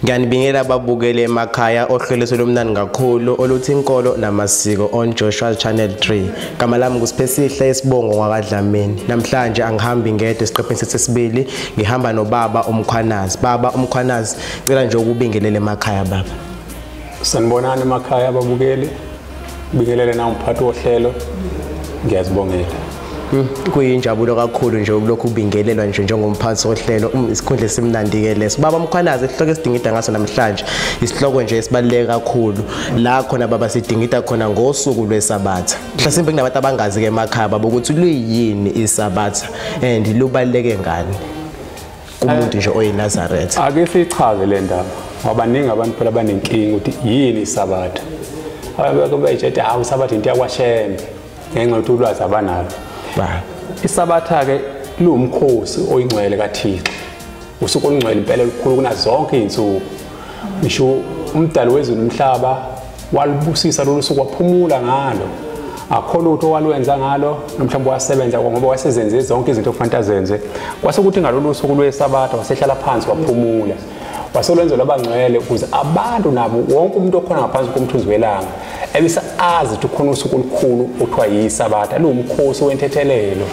Ngiyanibingelela ababukeli emakhaya ohlelo lomnandi kakhulu oluthi inkolo namasiko on Joshua Channel 3. Igama lami nguSiphesihle isibongo ngwakaDlamini. Namhlanje angihambi ngedwa esiqephini sesibili, ngihamba nobaba uMkhwanazi. Baba uMkhwanazi, cela nje ukubingelela emakhaya baba. Sanibonani emakhaya ababukeli. Bingelele na umphathi wohlelo. Ngiyazibongela. Kuyinjabulo kakhulu nje ukulokhu ubingelelwa nje njengomphathi wohlelo, isikhundla esimnandi ke leso. Baba Mkhwanazi, isihloko esidingida ngaso namhlanje isihloko nje esibaluleke kakhulu la khona baba sidingida khona ngosuku lweSabatha. Mhlasimbe kunabantu abangazi ke emakhaya baba ukuthi luyini iSabatha and lubaluleke ngani kumuntu nje oyiNazaretha. Ake sichaze le ndaba ngoba ningi abantu phela banenkinga ukuthi yini iSabatha. Abake bayitshela hawu iSabatha into yakwaShembe ngenxa yokuthi ulwazi abanalo. Isabatha ke luwumkhosi oyingcwele kaThixo, usuku olungcwele impela olukhulu kunazo zonke izinsuku. Ngisho umdali wezulu nomhlaba walubusisa lolu suku, waphumula ngalo, akho lutho walwenza ngalo, mhlawumbe wasebenza ngoba wasezenze zonke izinto okufanele azenze. Kwase kuthi ngalolu suku lweSabatha wasehlala phansi waphumula, waselwenza lwabangcwele ukuze abantu nabo wonke umuntu okhona ngaphansi komthunzi welanga ebese azi ukuthi khona usuku olukhulu okuthiwa yiSabatha, luwumkhosi wentethelelo.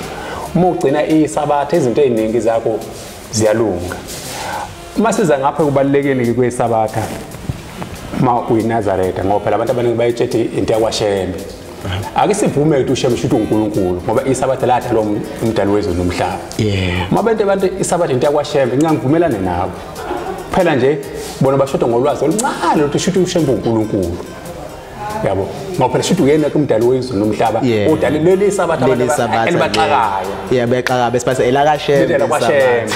Uma ugcina iSabatha izinto eziningi zakho ziyalunga. Uma siza ngapha kubalulekeni kweSabatha uma uyiNazaretha, ngoba phela abantu abaningi bayitshethi into yakwaShembe. Ake sivume ukuthi uShembe usho uNkulunkulu ngoba iSabatha ladalwa umdali wezulu nomhlaba. Uma abantu iSabatha into yakwaShembe, ngiyavumelana nabo. Phela nje bona bashoda ngolwazi oluncane ukuthi shuthi uShembe uNkulunkulu. Yabo, ngoba phela shuthi uyena kumdali wezulu nomhlaba odale leli iSabatha elibaxakayo. Yeah, bexaka bese elakaShembe. ElakaShembe.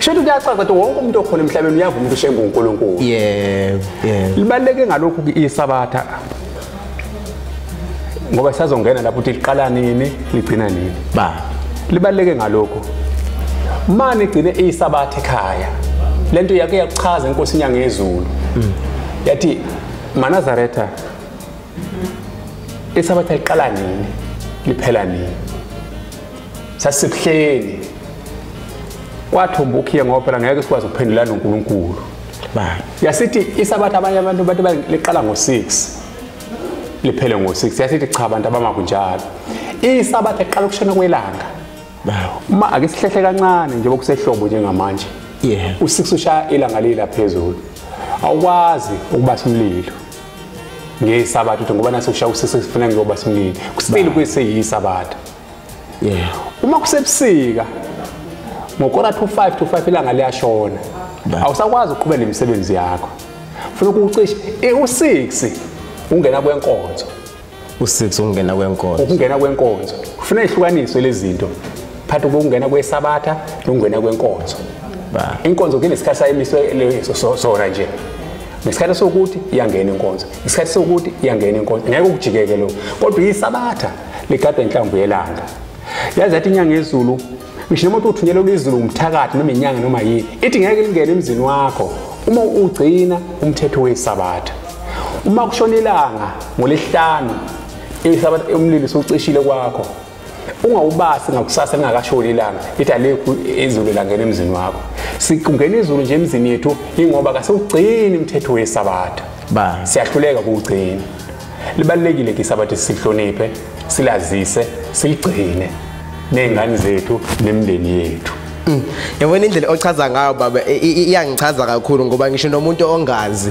Shuthi kuyacaca ukuthi wonke umuntu okhona emhlabeni uyavuma ukuthi uShembe uNkulunkulu. Yeah, yeah. Libaluleke ngalokhu ke iSabatha ngoba sazongena lapho ukuthi liqala nini, ligcina nini. Ba. Libaluleke ngalokho. Manje igcine iSabatha ekhaya. Lento yake yakuchaza inkosi inyanga yezulu. Yathi maNazaretha iSabatha liqala nini, liphela nini? Sasibuhleni kwathomba ukhiye ngoba phela ngeke sikwazi ukuphendulana noNkulunkulu. Ba. Yasithi iSabatha abanye abantu bathi liqala ngo6 liphele ngo6. Yasithi cha abantu abamakunjalo. iSabatha liqala ukushona kwelanga. Uma ake sihlehle kancane njengoba kusehlobo njengamanje. Yeah. U6 ushaya ilanga lila phezulu. Awukwazi ukubasa umlilo ngeSabatha ukuthi ngoba nase ushaya u6 kufanele ngiyobasa umlilo. Kusile kuseyiSabatha. Yeah. Uma kusebusika ngo4:45 to 5 ilanga liyashona. Awusakwazi ukuqhubeka nemisebenzi yakho. Ufuna ukucisha u6 ungena kwenkonzo. U6 ungena kwenkonzo. Ukungena kwenkonzo. Kufanele ihlukaniswe lezi zinto. Phakathi kokungena kweSabatha nokungena kwenkonzo. Inkonzo kunesikhathi sayimiswe sona nje. Ngesikhathi sokuthi iyangena inkonzo, isikhathi sokuthi iyangena inkonzo, ngeke ukujikeke lokho. Kodwa iSabatha ligada inhlamvu yelanga. Yazi yathi inyanga yezulu, ngisho noma uthunyelwe izulu umthakathi noma inyanga noma yini, ithi ngeke lingene emzini wakho uma ugcina umthetho weSabatha. Uma kushona ilanga ngolesihlanu, iSabatha umlilo usucishile kwakho. Ungawubasi ngakusasa lingakashoni ilanga, ithi alikho izulu langena emzini wakho. Sikungena izulu nje emzini yethu ingoba kasewugcini umthetho weSabatha. Ba. Siyahluleka ukuwugcina. Libalulekile ke iSabatha sihloniphe, silazise, siligcine nezingane zethu nemindeni yethu. Yabona indlela ochaza ngayo baba iyangichaza kakhulu ngoba ngisho nomuntu ongazi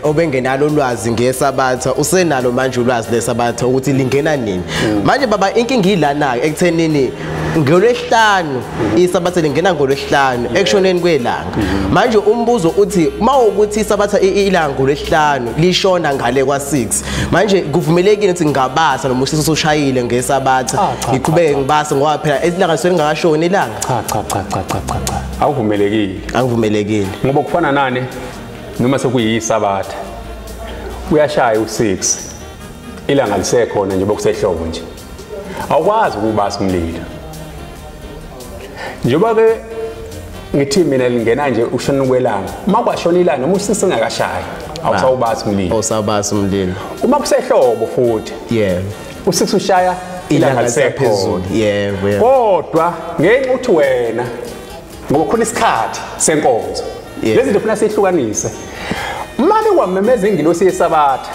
obengenalo ulwazi ngeSabatha usenalo manje ulwazi leSabatha ukuthi lingena nini. Manje baba inkinga ilana ekuthenini ngolwesihlanu iSabatha lingena ngolwesihlanu ekushoneni kwelanga. Manje umbuzo uthi mawukuthi iSabatha ilanga ngolwesihlanu lishona ngale kwa6, manje kuvumelekile ukuthi ngingabasa noma usisi ushayile ngeSabatha ngiqhubeke ngibase ngoba phela ilanga selingakashoni ilanga? Cha cha cha cha cha cha, awuvumelekile. Awuvumelekile ngoba kufana nani noma sekuyiSabatha uyashaya u6 ilanga lisekhona nje bokusehlobo nje, awukwazi ukubasa umlilo. Njengoba ke ngithi mina lingena nje ushona kwelanga, uma kwashona ilanga noma usisi engakashayi awusawubasi umlilo. Awusawubasi umlilo uma kusehlobo futhi. Yeah. U6 ushaya ilanga lisephezulu. Yebo. Kodwa ngenxa uthi wena ngoba khona isikhathi senkonzo. Lezi zinto funa sihlukanise. Make wamemeza ingilosi yesabatha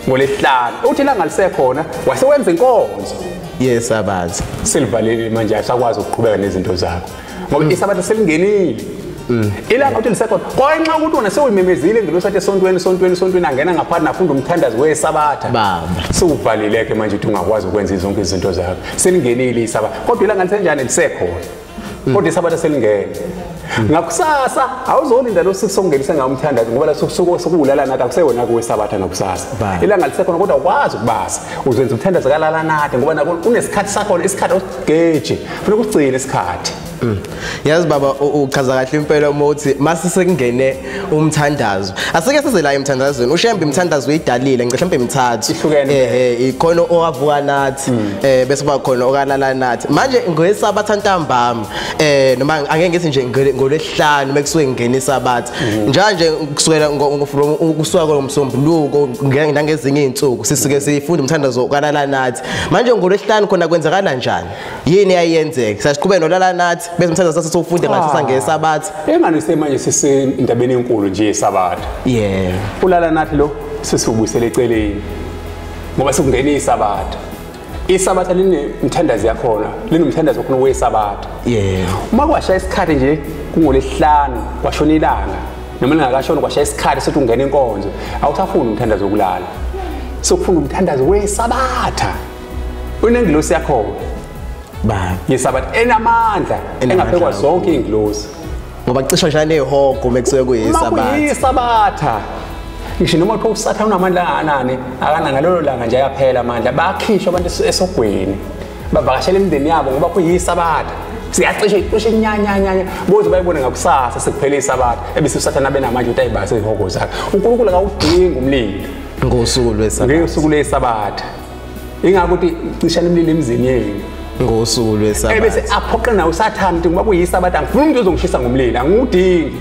ngolesihlanu, uthi ilanga lisekhona wasewenza inkonzo yesabatha. Selivalile manje, asakwazi ukuqhubeka nezinto zakho ngoba isabatha selingenile. Ilanga uthi lisekhona kwanxa ukuthi wena sewuyimemezile ingilosi athi esontweni sontweni sontweni, angena ngaphansi nafunda umthandazo wesabatha, baba sewuvalileke manje ukuthi ungakwazi ukwenza zonke izinto zakho. Selingenile isabatha, kodwa ilanga lisenjani? Lisekhona, kodwa isabatha selingene. Ngakusasa awuzolinda lo suku sokungenisa ngawo umthandazo ngoba la suku sokulala nathi akusewona kuwesabatha ngakusasa. Ilanga lisekhona kodwa ukwazi ukubasa, uzenza umthandazo kalala nathi ngoba nako unesikhathi sakhona, isikhathi awusigeje, kufuneka usigcine isikhathi. Yazi baba, uchaza kahle impela uma uthi mase sekungene umthandazo. Asike size la emthandazweni. Ushembe imthandazo uyidalile, ngicishe mhlawumbe imithathu. Ihlukene. Ikhona owavuka nathi, bese kuba khona okalala nathi. Manje ngoyesabatha ntambama, noma angeke ngithi nje ngolwesihlanu mekusuke ngene isabatha. Njalo kusukela kusuka ngomsombuluko nangezinye izinsuku sisuke sifunda umthandazo okalala nathi. Manje ngolwesihlanu khona kwenzakala kanjani? Yini eyayenzeka? Sasiqhubeka nolala nathi bese umthandazo sasifunda ngathi sangesabatha. Engani semanje sisendabeni enkulu nje yesabatha. Yeah. Ulala nathi lo sesibuyisele eceleni ngoba sekungena isabatha. Isabatha linemthandazo yakhona, linomthandazo khona wesabatha. Yeah. Uma kwashaya isikhathi nje kungolesihlanu kwashona ilanga noma lingakashona kwashaya isikhathi sokuthi ungena inkonzo, awusafuni umthandazo wokulala. Sokufunda umthandazo wesabatha. Unengilosi yakhona. Baba. Yesabatha enamandla engaphekwa zonke ingilosi. Ngoba cishe nje nehogo mekusuke kuyisabatha. Kuyisabatha. Ngisho noma kuthiwa uSathane unamandla angakanani, akana ngalelo langa nje ayaphela amandla. Bakhishwa abantu esogweni. Bavakashela imindeni yabo ngoba kuyisabatha. Siyacishe icishe nyanya boze bayibone ngakusasa sekuphela isabatha. Ebese uSathane abe namandla ukuthi ayibase ihogo zakhe. uNkulunkulu akawudingi umlilo ngosuku lwesabatha. Ngosuku lwesabatha. Ingakho ukuthi cishana imililo emizini yenu ngosuku lwesabatha. Ebese aphoqe nawo uSathane ukuthi ngoba kuyisabatha angifuni umuntu ozongishisa ngomlilo, angudingi.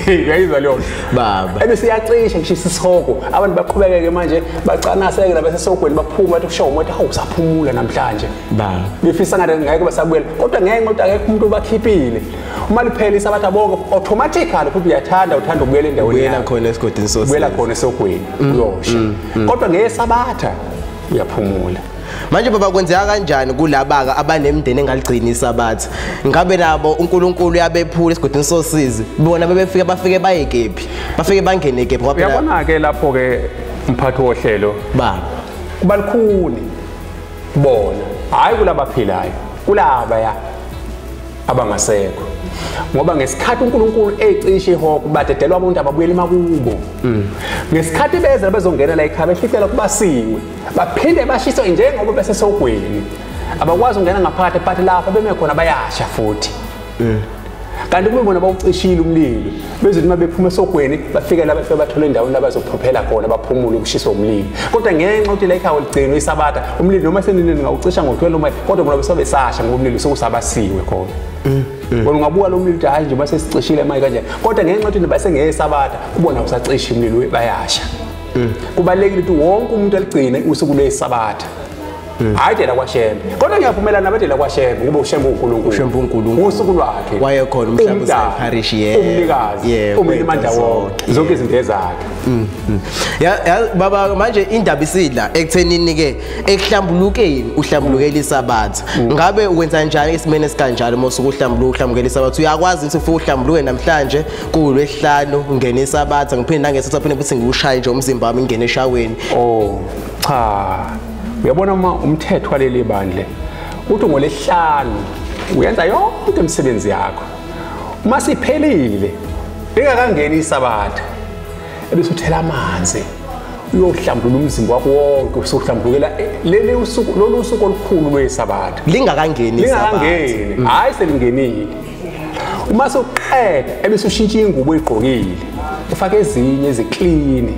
Uyayizwa leyo nto baba. Ebese iyacisha ngishisa isihogo, abantu baqhubekeke manje bacanaseke nabasesogweni baphuma bathi kusho umoya hawu usaphumula namhlanje baba. Befisa ngathi ngeke basabuyela, kodwa ngeke ngoba akekho umuntu obakhiphile. Uma liphela isabatha bonke automatically futhi uyathanda uthanda ukubuyela endaweni yakho, ubuyela khona esigodini sosizwe, ubuyela khona esogweni uyosha. Kodwa ngesabatha uyaphumula. Manje baba kwenzeka kanjani kulabaka abanemndeni engaligcini isabatha? Ngabe nabo uNkulunkulu uyabephula esigodini sosizi? Bona bebefika bafike bayekephi? Bafike bangene kephi? Ngoba phela uyabona ke lapho ke umphathi wohlelo baba kubalikhuni bona, hayi kulabaphilayo, kulaba ya abangasekho. Ngoba ngesikhathi uNkulunkulu ecishe ihogo badedelwa abantu ababuyela emakubo. Ngesikhathi beza bezongena la ekhaya behlikela kubasiwe, baphinde bashiswe njengoba besesogweni. Abakwazi ukungena ngaphakathi but lapha beme khona bayasha futhi. Kanti kube bona bawucishile umlilo, bezothi uma bephuma esogweni bafike la bafike bathole endaweni la bazophophela khona baphumule ukushiswa umlilo. Kodwa ngenxa ukuthi la ekhaya ligcinwe isabatha, umlilo noma senini ngawucisha ngo12 uma kodwa bona besabesasha ngoba umlilo sewusabasiwe khona. Wena ungabuka lo mlilo uthi hayi nje base sicishile manje kanje, kodwa ngenxa ukuthi basengesabatha ubona usacisha umlilo bayasha. Kubalekile ukuthi wonke umuntu aligcine usuku lwesabatha. Hayi dela kwaShembe, kodwa ngiyavumelana nabadela kwaShembe ngoba uShembe uNkulunkulu, uShembe uNkulunkulu usuku lwakhe wayekhona umhlaba useparish, yebo, umnikazi umnimandla wonke zonke izinto ezakhe. Ya baba, manje indaba isidla ekuthenini ke ekuhlambulukeni uhlambulukela isabatha. Ngabe ukwenza njani esimene esikanjalo mose ukuhlambuluka uhlambulukela isabatha? Uyakwazi ukuthi ufike uhlambuluke namhlanje kulwesihlanu ungene isabatha, ngiphinde nangesatha phinde futhi ngiwushaye nje umzimba wami ngene eshaweni? Oh cha, uyabona uma umthetho waleli bandle uthi ngolesihlanu uyenza yonke imisebenzi yakho, uma siphelile ingakangeni isabatha ebese uthela amanzi uyohlambulula umzimba wakho wonke, usuhlambulukela leli usuku, lolu usuku olukhulu lwesabatha lingakangeni isabatha, lingakangeni hayi selingenile. Uma sewuqeda ebese ushintsha ingubo oyigqokile ufake ezinye eziklini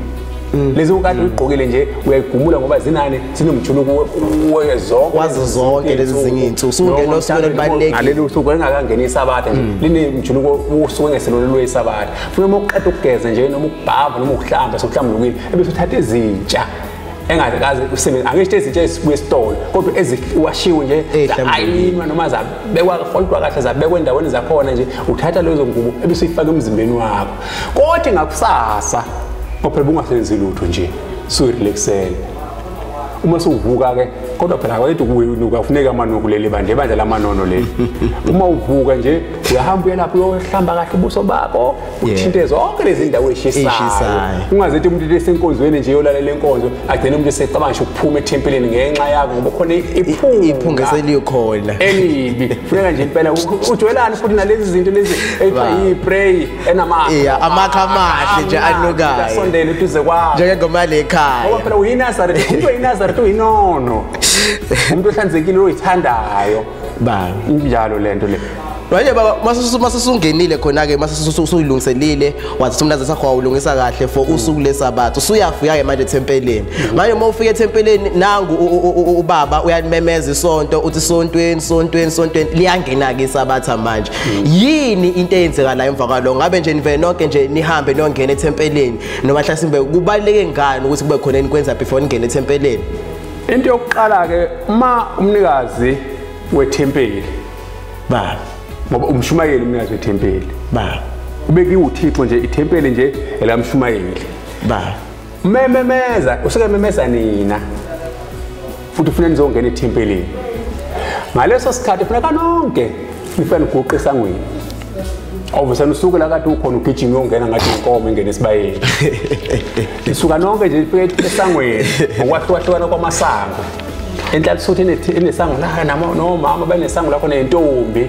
lezi ukade uyigqokile nje uyayigumula ngoba zinani zinomjuluko wezonke wazo zonke lezi zinye insuku usungena osuku olubalulekile ngaleli usuku engakangeni isabatha nje linemjuluko usuku engeselona lwesabatha. Funa uma uqeda ukugeza nje noma ukubhava noma ukuhlamba sokuhlambulukile ebese uthatha ezintsha Engakaze usebenze angisho izinto ezibuye esitolo kodwa eziwashiwe nje ayinwa noma zabekwa foldwa kahle zabekwa endaweni zakhona nje uthatha lezo ngubo ebese uyifaka emzimbeni wakho. Kodwa ngakusasa ngoba phela bungasenzi lutho nje suyirelaxele. Uma suvuka ke kodwa phela awethu kunuka kufuneka amanuku leli bandla ibandla lamanono leli. Uma uvuka nje uyahamba uye lapho uyohlamba kahle ubuso bakho uthinte zonke lezi ndawo eshisayo. Ungazethi umuntu esenkonzweni nje yolalela inkonzo agcine umuntu esecabanga nje ukuphuma ethempelini ngenxa yakho ngoba khona iphunga selikhona elibi. Funeka nje impela ujwayelane futhi nalezi zinto lezi ekuthiwa yi-spray enamakha amakha amahle nje anukayo asondele eduze kwakho njengengoma lekhaya ngoba phela uyiNazaretha umuntu oyiNazaretha uyinono umuntu ohlanzekile oyithandayo baba injalo lento le. Manje baba masusungenile khona ke masusuyilungiselile wathi umnazaretha wakho wawulungisa kahle for usuku lesabatha usuyafika ke manje ethempelini. Manje uma ufika ethempelini nangu ubaba uyalimemeza isonto uthi sontweni sontweni sontweni liyangena ke isabatha manje. Yini into eyenzeka la emva kwaloko? Ngabe nje nivele nonke nje nihambe niyongena ethempelini noma mhlasimbe kubaluleke ngani ukuthi kube khona enikwenza before ningene ethempelini? Into yokuqala ke uma umnikazi wethempeli baba ngoba umshumayeli umnikazi wethempeli baba ubekiwe uThixo nje ithempeli nje elamshumayeli baba mememeza usuke memeza nina futhi ufuna nizongena ethempelini. Ngaleso sikhathi funeka nonke nifike niguqe esangweni. Awuvusana usuke la kade ukhona ugijima uyongena ngathi inkomo ingene esibayeni. Isuka nonke nje nifike esangweni ngokwahlukahlukana kwamasango. Enhlalisuthi enesango la nomama banesango lakho nentombi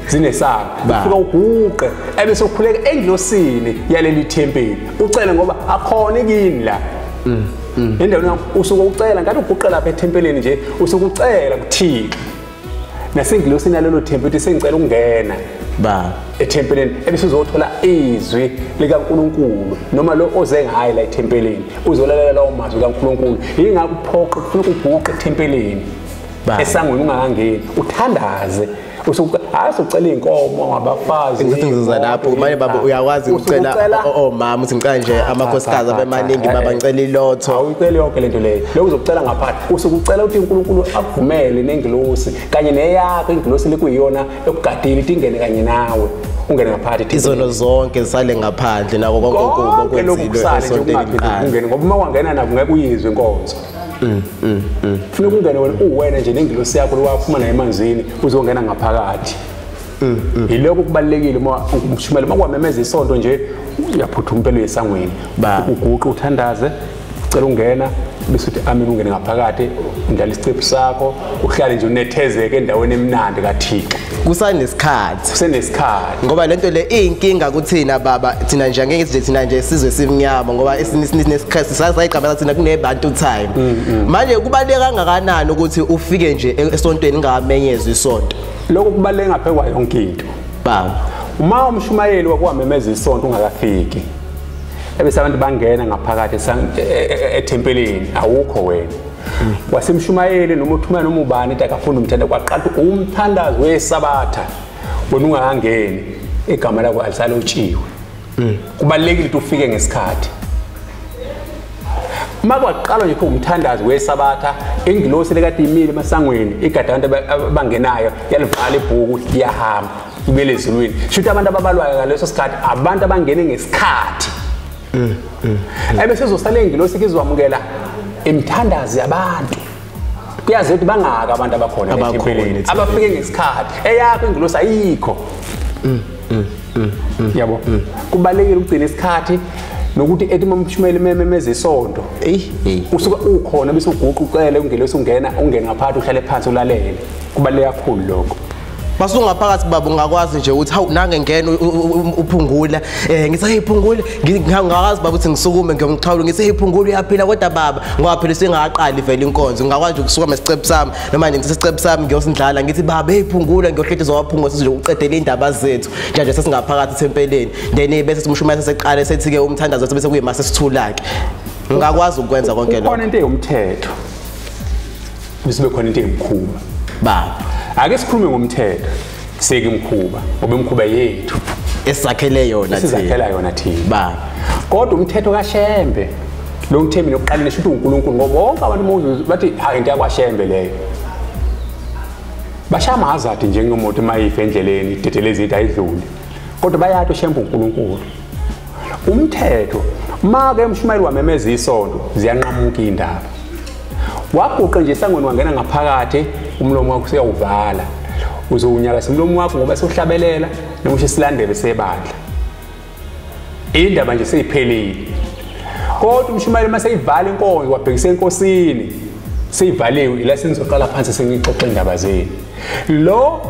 zinesango. Ufika uguqe ebese ukhuleka engilosini yaleli thempeli ucele ngoba akhona kini la. Endaweni usuke ucela ngathi uguqe lapha ethempelini nje usuke ucela kuThixo nasengilosini yalelo thempeli uthi sengicela ukungena baba ethempelini ebese uzothola izwi likaNkuluNkulu noma lo oze ngaye la ethempelini uzolalela lawo mazwi kaNkuluNkulu. Yingakho uphoqa kufuneka uguqe ethempelini esangweni ungakangeni uthandaze usucela inkomo ngabafazi. Ngithi ngizoza lapho manje baba uyakwazi ukucela omama uthi ngicela nje amakhosikazi abemaningi baba ngicela ilotho. Awuceli yonke lento leyo lokho uzokucela ngaphandle usukucela ukuthi uNkulunkulu akuvumele nengilosi kanye neyakho ingilosi lekuyiyona ekugadile ithi ingene kanye nawe ungene ngaphandle izono zonke zisale ngaphandle nako konke okubi okwenzile esontweni ungene ngoba uma wangena nako ngeke uyizwe inkonzo. Funeka ungene wena uwena nje nengilosi yakho lowaphuma naye emanzini uzongena ngaphakathi. Yilokho kubalulekile uma umshumayeli makwamemeza isonto nje uyaphuthuma impela esangweni uguqe uthandaze ucela ungena bese uthi amen ungene ngaphakathi undlala isicephu sakho uhlale nje unethezeke endaweni emnandi kaThixo. Kusanesikhathi kusenesikhathi ngoba lento le iyinkinga kuthina baba thina nje angeke nje thina nje sizwe simnyama ngoba esinesikhathi sasayiqamba thina kunebantu time. Manje kubaluleke kangakanani ukuthi ufike nje esontweni ingamenyezwa isonto? Lokho kubaluleke ngaphekwa yonke into baba. Uma umshumayeli wakwamemeza isonto ungakafiki ebese abantu bangena ngaphakathi ethempelini awukho wena. Wasemshumayeli noma uthumela noma ubani into akafuna umthanda kwaqala umthandazo wesabatha wena ungakangeni igama lakho alisalotshiwe. Kubalulekile ukuthi ufike ngesikhathi. Uma kwaqala nje umthandazo wesabatha ingilosi lekade imile emasangweni igada abantu abangenayo yalivala ibhuku liyahamba ibuyele ezulwini. Shuthi abantu ababalwayo ngaleso sikhathi abantu abangene ngesikhathi. Ebese izosala ingilosi kizwamukela imithandazo yabantu. Kuyazi ukuthi bangaka abantu abakhona ethempelini abafike ngesikhathi eyakho ingilosi ayikho. Yabo kubalulekile ukugcina isikhathi nokuthi ethi uma umshumayeli mememeza isonto usuka ukhona bese uguqa ucele ungelosi ungena ungene ngaphakathi uhlale phansi ulalele. Kubaluleke kakhulu lokho. Masungaphakathi baba ungakwazi nje ukuthi hawu nange ngena uphungula ngithi hey phungula ngingakwazi baba ukuthi ngisukume ngiyomxhawula ngithi hey phungula uyaphila kodwa baba ngoba phela singaqali vele inkonzo ngingakwazi ukusuka nesicephu sami noma nje ngithathe isicephu sami ngiyosindlala ngithi baba hey phungula ngiyohlethe waphungula sizokuqedela indaba zethu nje sesingaphakathi ethempelini then bese simshumayela seqale sethi ke umthandazo bese kuyimase sithula ke ngingakwazi ukwenza konke lokho. Kukhona into eyumthetho bese bekhona into eyimkhuba baba. Ake sikhulume ngomthetho seke imkhuba ngoba imkhuba yethu esizakhele yona thina esizakhela yona thina baba. Kodwa umthetho kaShembe Lo ngithe mina ukuqala nisho ukuthi uNkulunkulu ngoba bonke abantu mawuzo bathi hayi into yakwaShembe leyo. Bashaya amahazard njengemoto mayife endleleni idedelezi into ayidluli. Kodwa bayathi uShembe uNkulunkulu. Umthetho make umshumayeli wamemeza isonto ziyanqamuka indaba. Waguqa nje esangweni wangena ngaphakathi umlomo wakho useyawuvala. Uzowunyakasa umlomo wakho ngoba sewuhlabelela noma usho isilandele sebandla. Indaba nje seyiphelile. Kodwa umshumayeli mase ivala inkonzo wabhekisa enkosini seyivaliwe ila senizoqala phansi sengixoxa indaba zenu. Lo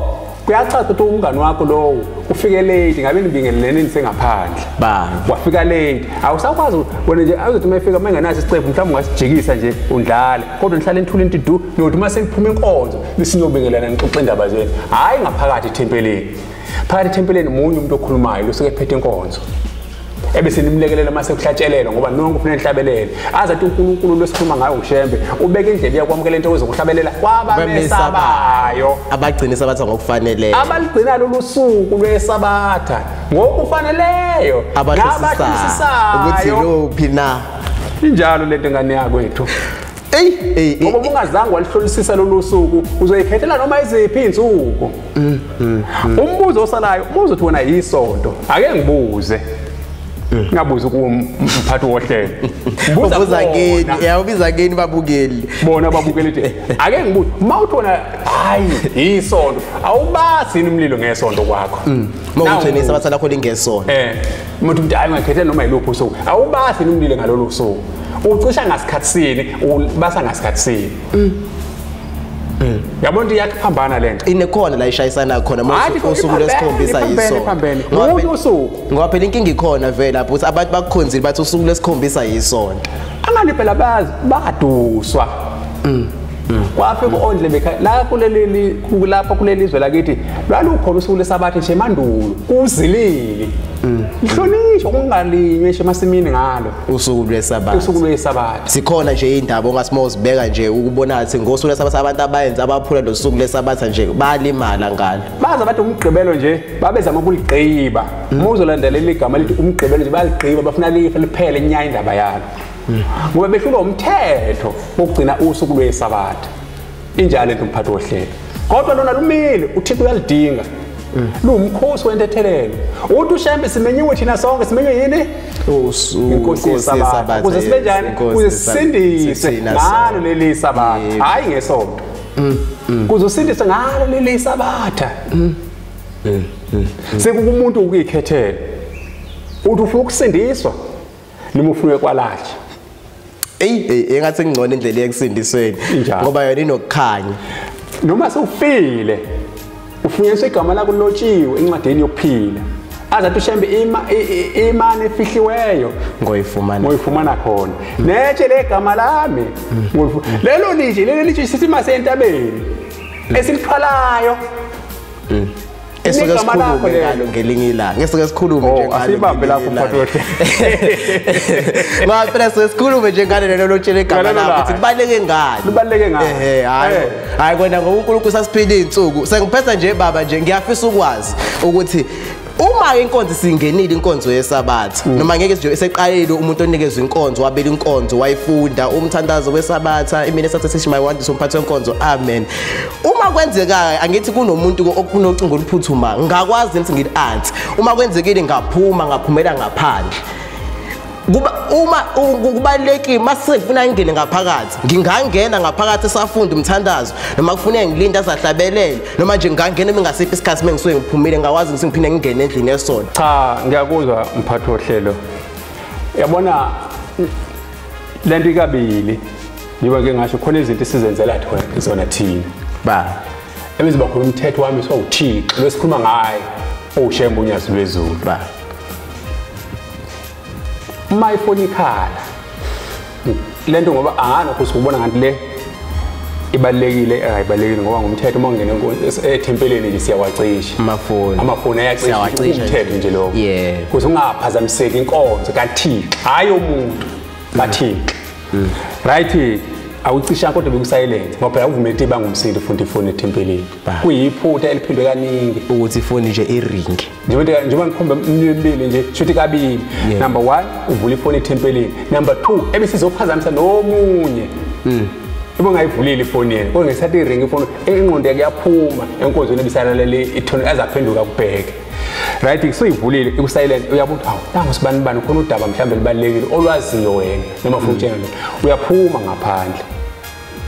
kuyacaca ukuthi umngani wakho lowo ufike late ngabe nibingelelene nisengaphandle. Wafika late awusakwazi wena nje awuzothi uma efika uma engenaso isicephu mhlawumbe ungasijikisa nje undlale kodwa nihlale nithule into du nokuthi uma seniphuma inkonzo besiniyobingelana nixoxe indaba zenu. Hhayi ngaphakathi ethempelini. Phakathi ethempelini munye umuntu okhulumayo lo suke ephethe inkonzo. Ebese nimlekelela mase kuhlatshelelwa ngoba nonke ufuna nihlabelele. Aze athi uNkulunkulu losikhuluma ngayo uShembe ubeke indlebe yakwamukela into ezokuhlabelela kwabamesabayo abagcina isabatha ngokufaneleyo, abaligcina lolu suku lwesabatha ngokufaneleyo nabahlosisayo ukuthi luphi na. Injalo lento ngane yakwethu. Ey ngoba ungazange walihlolisisa lolu suku uzoyikhethela noma iziphi insuku. Umbuzo osalayo umbuzo uthi wena yisonto ake ngibuze. Ngabuza kumphathi wohlelo. Buza kini, ubiza kini babukeli. Bona babukeli nje. Ake ngibuze, mawuthona hayi isonto, awubazi umlilo ngesonto kwakho. Mawuthena isabatha lakho lingesonto. Umuntu uthi hayi ngakhethela noma yiluphi usuku. Awubazi umlilo ngalolu suku. Ucisha ngasikhatsini, ubasa ngasikhatsini. Yabona into iyakuphambana lento. Inekhona la ishayisana khona mase usuku lesikhombisa yisonto. Ngoba usuku ngoba phela inkinga ikhona vele lapho ukuthi abantu bakukhonzile bathi usuku lesikhombisa yisonto. Angani phela bazi baduswa. Kwafika ondle bekhaya la kuleli lapha kuleli izwe lakithi lwalukhona usuku lesabatha nje emandulo kuzilile. Ihlonishwa kungalinywe nje emasimini ngalo usuku lwesabatha. Usuku lwesabatha. Sikhona nje indaba ongasimozibeka nje ukubona ukuthi ngosuku lwesabatha abantu abayenza abaphula lo suku lesabatha nje balimala ngalo. Baza bathi umgqibelo nje babezama ukuligqiba. Uma uzolandelela igama lithi umgqibelo nje baligqiba bafuna life liphele inyaya indaba yalo. Ngoba behlulwa umthetho wokugcina usuku lwesabatha. Injalo into umphathi wohlelo. Kodwa lona lumile uThixo uyalidinga. Lumkhosi wentethelelo. Uthi uShembe simenyiwe thina sonke simenywe yini? Inkosi yesabatha. Ukuze sibe njani? Ukuze sisindise ngalo leli sabatha. Hayi ngesonto. Ukuze usindise ngalo leli sabatha. Sekukumuntu ukuyikhethela. Uthi ufuna ukusindiswa noma ufuna kwalahle. Ey engathi ngcono indlela yekusindisweni ngoba yona inokukhanya. Noma sewufile ufunyaniswe igama lakho lilotshiwe encwadini yokuphila. Azathi uShembe imani efihliweyo ngoyifumana khona. Netshe legama lami lelo litshe lelo litshe sithi mase entabeni esilithwalayo. Esuke sikhulume ngalo ngelinye ilanga. Esuke sikhulume nje ngalo. Asibambe lapho mphathi wohlelo. Ngoba phela sikhulume nje ngalo lelo lotshele igama lakho ukuthi kubaleke ngani. Kubaleke ngani. Hayi. Hayi kona ngoba uNkulunkulu sasiphila izinsuku. Sengiphetha nje baba nje ngiyafisa ukwazi ukuthi uma inkonzo singenile inkonzo yesabatha noma ngeke nje eseqalile umuntu onikezwe inkonzo wabela inkonzo wayifunda umthandazo wesabatha imini esathe sishi my wandisa umphathi wenkonzo amen. Uma kwenzeka angithi kunomuntu okunocingo oluphuthuma ngakwazi ukuthi ngithi anti uma kwenzekile ngaphuma ngaphumela ngaphandle kuba uma kubalekile mase ngifuna ngingene ngaphakathi ngingangena ngaphakathi safunda umthandazo noma kufuneka ngilinde azahlabelele noma nje ngingangena mingasiphi isikhathi mengisuke ngiphumile ngakwazi ukuthi ngiphinde ngingene endlini yesonto. Cha ngiyakuzwa mphathi wohlelo. Yabona lento ikabili ngiba ke ngasho khona izinto esizenzela thina zona thina. Ba ebiziba khona umthetho wami sowuThixo lesikhuluma ngaye uShembe uNyazi lwezulu. Ba uma ifoni ikhala lento ngoba anganokho usubona ngathi le ibalekile ayibalekile ngoba ngumthetho uma ungena ethempeleni nje siyawacisha amafoni ayacisha umthetho nje lokho ukuze ungaphazamiseki inkonzo kaThixo hayi umuntu kaThixo. Right. Awucisha kodwa bekusilent ngoba phela uvumele ukuthi bangumsindo ufunda ifoni ethempelini. Kuyiphutha eliphindwe kaningi ukuthi ifoni nje iringi. Njengoba ngikhomba emibili nje shuthi kabili. Number 1 uvula ifoni ethempelini. Number 2 ebisizophazamisa nomunye. Ibo ngayivulile ifoni yena. Kodwa ngesikhathi iringi ifoni ingqondo yakhe yaphuma enkonzweni ebisalalele ithoni azaphenduka kubheke. Right, so ivulile ikusilent uyabuthi awu nangu sibani bani khona udaba mhlawumbe libalekile olwaziyo wena noma ufuna ukutshela lo. Uyaphuma ngaphandle.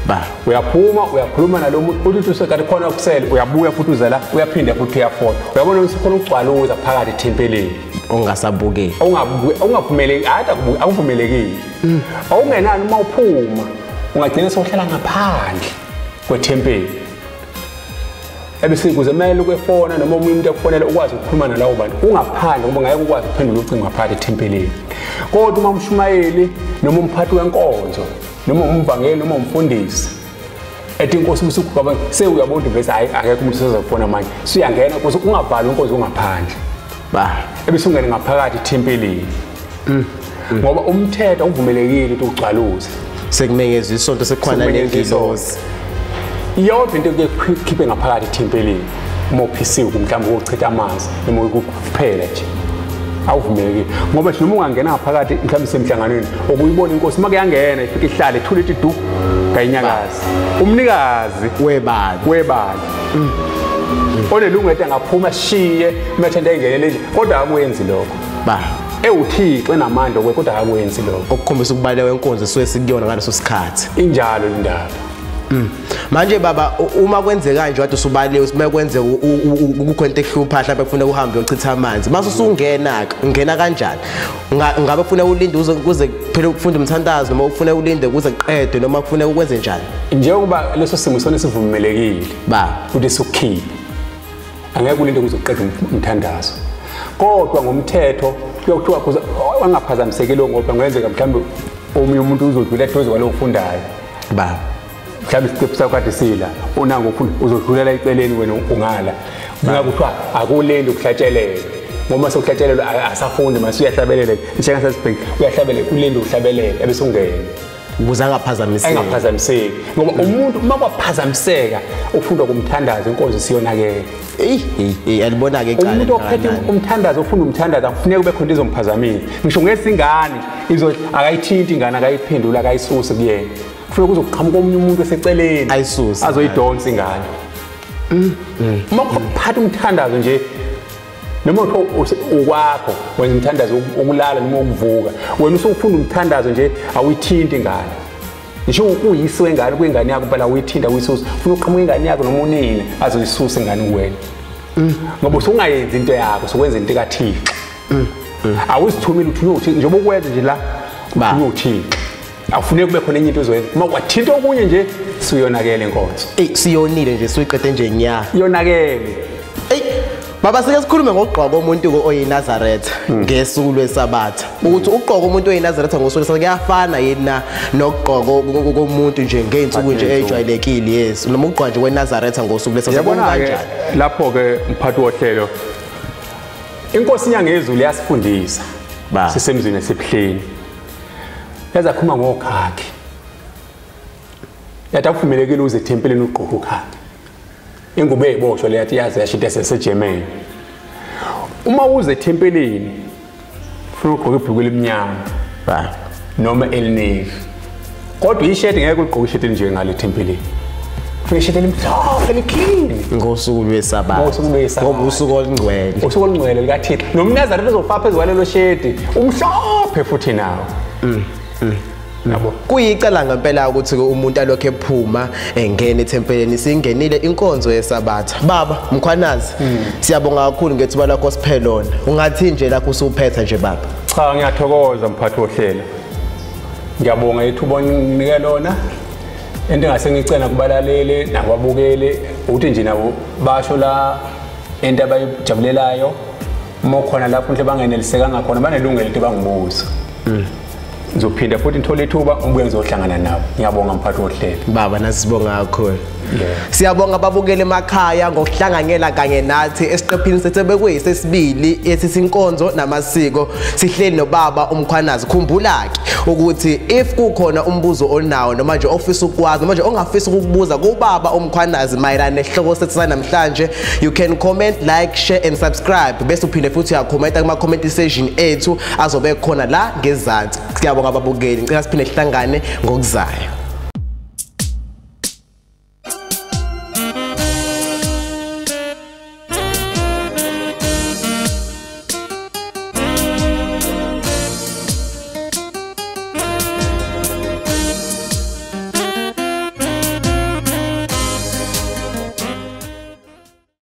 Ba uyaphuma uyakhuluma nalo muntu uthi usekade khona ukusele uyabuya futhi uza la uyaphinda futhi uyafona. Uyabona ukuthi khona ukugcwaluza phakathi ethempelini ongasabukeli. Ungavumeleki hhayi akuvumelekile. Awungenani uma uphuma ungagcina sewuhlala ngaphandle kwethempeli. Ebese kuze kumele ukwefona noma omunye umuntu ekufonela ukwazi ukukhuluma nalawo bantu ungaphandle ngoba ngeke ukwazi ukuphendula ucingo ngaphandle ethempelini. Kodwa uma umshumayeli noma umphathi wenkonzo noma umvangeli noma umfundisi ethi inkosi usukugaba sewuyabona bese hayi akekho umuntu osezofona manje siyangena kuze ungabhali inkonzo ungaphandle. Ba ebese ungene ngaphakathi ethempelini. Ngoba umthetho awuvumelekile ukuthi ugcwaluze. Sekumenyezwa isonto sekukhona nengilosi. Yonke into ekukhiphe ngaphakathi ethempelini uma uphisiwe mhlawumbe ukuchitha amanzi noma ukuphela nje awuvumelekile ngoba nje noma ungangena ngaphakathi mhlawumbe semhlanganweni okuyibona inkosi uma kuyangena ifike ihlale ithule ithi du kayinyakazi umnikazi webandla onelungelo ethi angaphuma shiye methende engenele nje kodwa akwenzi lokho. Ba ewuThixo enamandla kodwa akwenzi lokho okukhombisa ukubaleka kwenkonzo esuke sikuyona ngaleso sikhathi. Injalo indaba. Manje baba uma kwenzeka nje wathi usubaliwe uma kwenzeka kukho into ehlupha mhlawumbe kufuneka uhambe uyochitha amanzi mase usungena ke ungena kanjani? Ngabe kufuneka ulinde kuze kuphele ukufunda umthandazo noma kufuneka ulinde kuze kuqedwe noma kufuneka ukwenze njani? Njengoba leso simo sona sivumelekile ba ukuthi sukukhiphe angeke ulinde kuze uqede umthandazo kodwa ngomthetho kuyothiwa kuze angaphazamisekile ngoba kungenzeka mhlawumbe omunye umuntu uzodlula eduze kwalo ofundayo. Ba mhlawumbe isiqephu sakho kade sila unango ufunda uzodlulela eceleni wena ungala kungakuthiwa akulindi ukuhlatshelelwa ngoba sekuhlatshelelwa asafundi mase uyahlabelela njengasesibheki uyahlabelela ulinde ukuhlabelela ebese ungena ukuze angaphazamiseki engaphazamiseki ngoba umuntu uma kwaphazamiseka ufunda kumthandazo inkonzo siyonakele. Eyi alibona ke icala umuntu ophethe umthandazo ufunda umthandazo akufuneki kube khona izomphazamisa ngisho ngesingane izo akayithinti ingane akayiphendula akayisusi kuyena kufuneka kuzoqhamuka omunye umuntu eseceleni ayisuse azoyidonsa ingane. Uma uphatha umthandazo nje noma ukwakho wenza umthandazo ukulala noma ukuvuka wena usufunda umthandazo nje awuyithinti ingane ngisho ukuyiswe ingane kwingane yakho phela awuyithinta uyisusa ufuna uqhamuka ingane yakho noma unini azoyisusa ingane kuwena ngoba usungayenzi into yakho sokwenza into kaThixo. Awuzithumile uthunywe uThixo njengoba ukwenza nje la uthunywe uThixo awufuneki kube khona enye into ozoyenza uma kwathinta okunye nje siyonakele inkonzo. Ey siyonile nje suyiqede nje nya yonakele. Ey baba sike sikhulume ngokugqoka komuntu oyiNazaretha ngesuku lweSabatha ukuthi ukugqoka umuntu oyiNazaretha ngosuku lweSabatha kuyafana yini na nokugqoka komuntu nje ngey'nsuku nje ejwayelekile? Yes, noma ukugqoka nje kweNazaretha ngosuku lweSabatha kanjani? Lapho ke mphathi wohlelo inkosi iNyangezulu yasifundisa sisemzini esebuhleni yazakhuluma ngokhakhi yathi akuvumelekile uze ethempelini ugqoke ukhakhi ingubo eyiboshwa le yathi yaze yashintsha seseGermany. Uma uze ethempelini ufuna ugqoke ibhuluku elimnyama ba noma elinevi kodwa isheti ngeke ugqoke isheti njengale ethempelini ufuna isheti elimhlophe eliclean ngosuku lweSabatha ngoba usuku olungcwele usuku olungcwele likaThixo nomNazaretha uzofaka phezu kwalelo sheti umhlophe futhi nawo. Yabo kuyicala ngempela ukuthi umuntu alokho ephuma engena ethempelini. Singenile inkonzo yeSabatha baba Mkhwanazi siyabonga kakhulu ngethuba lakho siphelona. Ungathi nje lakho usuphetha nje baba? Cha ngiyathokoza mphathi wohlelo ngiyabonga ithuba onginike lona into engase ngicela kubalaleli nakwabukeli ukuthi nje nabo basho la into abayijabulelayo uma ukhona lapho into bangenelisekanga khona banelungelo into bangibuza. Ngizophinda futhi ngithole ithuba ngibuye ngizohlangana nabo. Ngiyabonga mphathi wohlelo baba nasibonga kakhulu. Siyabonga ababukeli emakhaya ngokuhlanganyela kanye nathi esiqephini sethu bekuyisesibili esisinkonzo namasiko. Sihleli nobaba uMkhwanazi. Khumbula ke ukuthi if kukhona umbuzo onawo noma nje ofisa ukwazi noma nje ongafisa ukukubuza kubaba uMkhwanazi mayelana nesihloko sethu sanamhlanje, you can comment, like, share and subscribe, bese uphinde futhi uyakhomenta kuma comment section ethu azobe khona la ngezansi. Siyabonga ababukeli, ngicela siphinde sihlangane ngokuzayo.